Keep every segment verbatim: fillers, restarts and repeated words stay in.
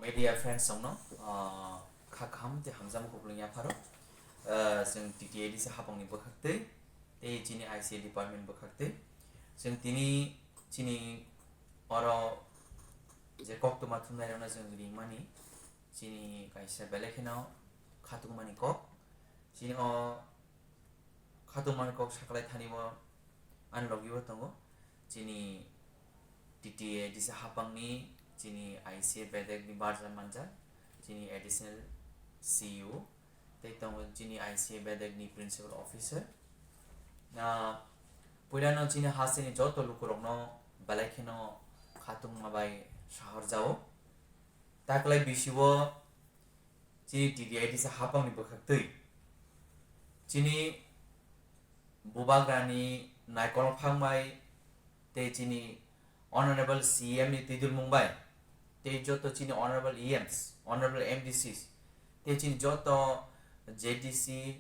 Media friends rokno, ah, kha kaham tei hamjakma kupulung yapharo. Ah, chwng T T A D C hapangni bwkhaktwi tei chini I C A department bwkhaktwi chwng tini chini oro je koktwma thumnairokno chwng ringmani chini kaisa belai kheno khatungmani kok. Chini o khatungmani kok saklai thani o ani logi o tongo chini T T A D C hapangni chini I C A bedekni barja manjak chini additional C E O tei tongo chini I C A bedekni principal officer. Na puilano chini hasteni joto lukurokno belai kheno khatungma bai sahorjao. Taklai bisi o chini T T A D C hapangni bwkhaktwi chini bubagrani naikolphang bai tei chini honorable C M ni twidulmung bai tei joto chini honorable E Ms, honorable M D Cs tei chini joto Z D C,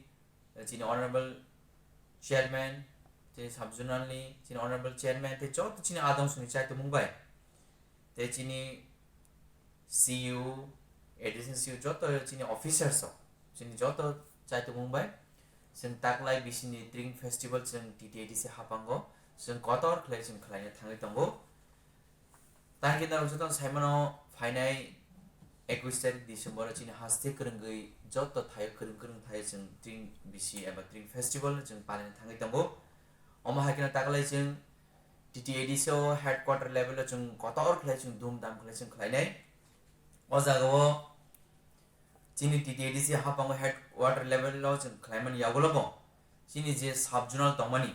chini honorable chairman, chini sub zonal ni chini honorable chairman tei joto chini adong songni chaitumung bai tei chini C E O, additional C E O joto chini officers rok chini joto chaitumung bai chwng taklai bisini Tring Festival chwng T T A D C hapango chwng kotor khlai chwng khlaina thangwi tongo. Tangkhe norok joto saimano phainai ekush tarik December o chini haste kwrwngwi joto thaio kwrwng kwrwng thaio chwng Tring bisi eba Tring Festival no chwng palina thangwi tongo. Omo hai kheno taklai chwng T T A D C o headquarter level o chwng kotor khlai chwng dhumdham khlai chwng khlainai. O jaga o chini T T A D C hapango headquarter level o chwng khlaimani yagulo bo chini je sub zonal tongmani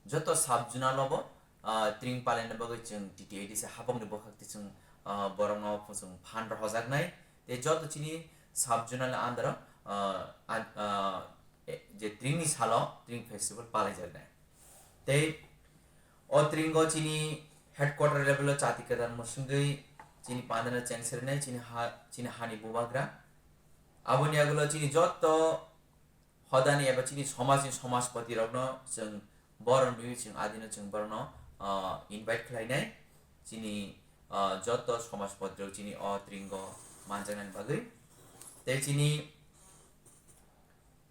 joto sub zonal o bo, ah, Tring palina bagwi chwng T T A D C hapangni bwkhakti chwng, ah, borokno chwng fund rohojaknai tei joto chini sub zonal under o, ah, ad-, ah, e, je Tringni salo Tring Festival palaijaknai. Tei o Tringo chini headquarter level o chati kwtal mwswngwi chini pandano chengserwi nai chini ha, chini hani bubagra. Aboni yagulo chini joto hodani eba chini somajni somajpoti rokno chwng borok nwi chwng adino chwng borokno, ah, invite khlainai chini, ah, joto somajpoti rok chini o Tringo manjaknani bagwi. Tei chini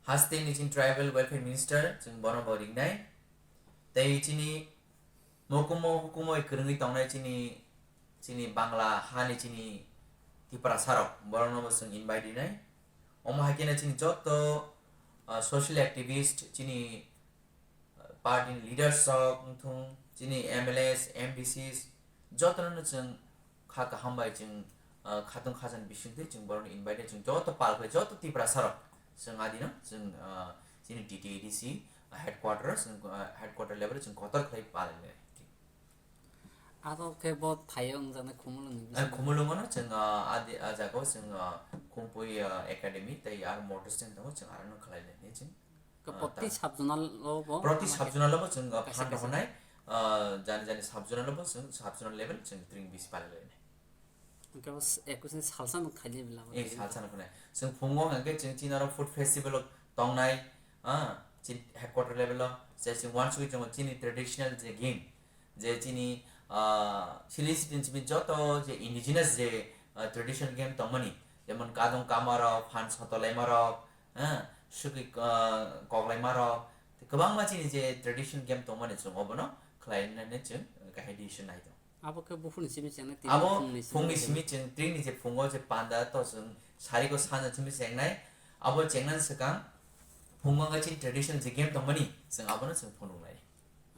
hasteni chini tribal welfare minister chwng bono bo ringnai. Tei chini mokumo hukumo kwrwngwi tongnai chini, chini Bangla hani chini Tiprasa rok borokno bo chwng invite rinai. Omo hai kheno chini joto, ah, social activist chini party ni leaders rok wngthung, chini M L As, M D Cs, jotono no chwng kha kaham bai chwng, ah, khatung khajan bisingtwi chwng borokno invite chwng joto pal khlai, joto Tiprasa rok chwng adino chwng, ah, chini T T A D C headquarter o chwng, ah, headquarter level o chwng kotor khlai pal khlai. Aro khe bo thaio wngjaknai Khumulwngni, eh, bisingo. Khumulwngo no chwng, ah, adi, ah, jaga o chwng, ah, Khumpui, ah, Academy tei aro motor stand tongo chwng aro no khlai lai chwng. Ke ah, proti ta- sub zonal o bo proti ama sub zonal o bo chwng, ah, kaisa fund kaisa rohornai, ah, jani jani sub zonal o bo chwng sub zonal level chwng Tring bisi palai lainai. Hwnkhe bo s-, ekush ni salsa no khaidi bela bo. Eh, salsa no khainai. Chwng phungo hwnkhe chwng chini oro food festival o tongnai, ah, chini headquarter level o, je chwng uansugwi tongo chini traditional je game, je chini, ah, chili sitin simi joto je indigenous je, ah, traditional game tongmani, jemon kadong kamarok, phan sotolaima rok, ah, sugwi, ah, koklaima rok, kwbangma chini je traditional game tongmani chwng obono khlainani chwng kahai decision nai tongo. Abo khe buphurni simi chengnai, tini abo phungni simi phungni chengnai. Simi chwng tini je phungo je panda to chwng sariko sanja simi chengnai, abo chengnani swkang phungo wngkha chini traditional je game tongmani chwng abono chwng phunuknai.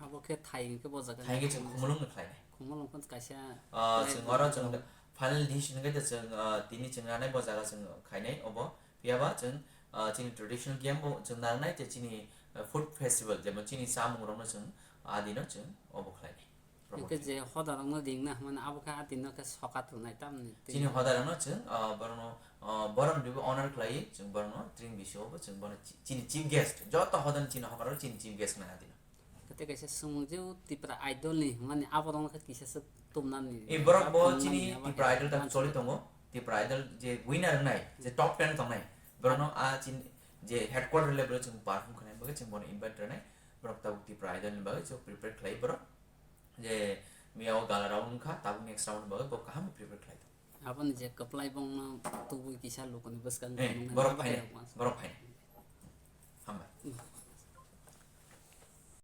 Abo khe thai hwnkhe bo jaga thai hwnkhe chwng khumulwng no khlainai. Khumulwng phano kaisa ah, plate chwng oro chwng tongo. Final decision hwnkhe chwng, ah, tini chwng ranai bo jaga chwng khainai obo. Phiyaba chwng, ah, chini traditional game bo chwng nangnai tei chini, ah, food festival jemon chini chamung rokno chwng adino chwng obo khlainai. Hwnkhe je hoda rokno ringna hwnmani abo khe adino khe sokat rwnai tamni twi. Chini hoda rokno chwng, ah, borokno, ah, borokni bo honor khlaiwi chwng borokno tring bisio bo chwng bono chi-, chini chief guest joto hodani chini hokaro chini chief guest nai adino. Tei kaisa swngmung je o Tipra Idol ni hwnmani abo rokno khe kisa se tumnani. E borok bo tumnani chini abo Tipra Idol ta mansa choli tongo. Tipra Idol je winner wngnai, je top ten tongnai. Borokno a chini je headquarter level o chwng perform khlaina bagwi chwng bono invite rwnai. Borok tabuk Tipra Idol ni bagwi chwng prepare khlai borok. Je miya o gala round wngkha, tabuk next round ni bagwi bo kaham prepare khlai tongo. Aboni je kwplai bongno tubui kisa lukuni bwskango Eh, nungni borok abo phai, khe mas. Borok phai.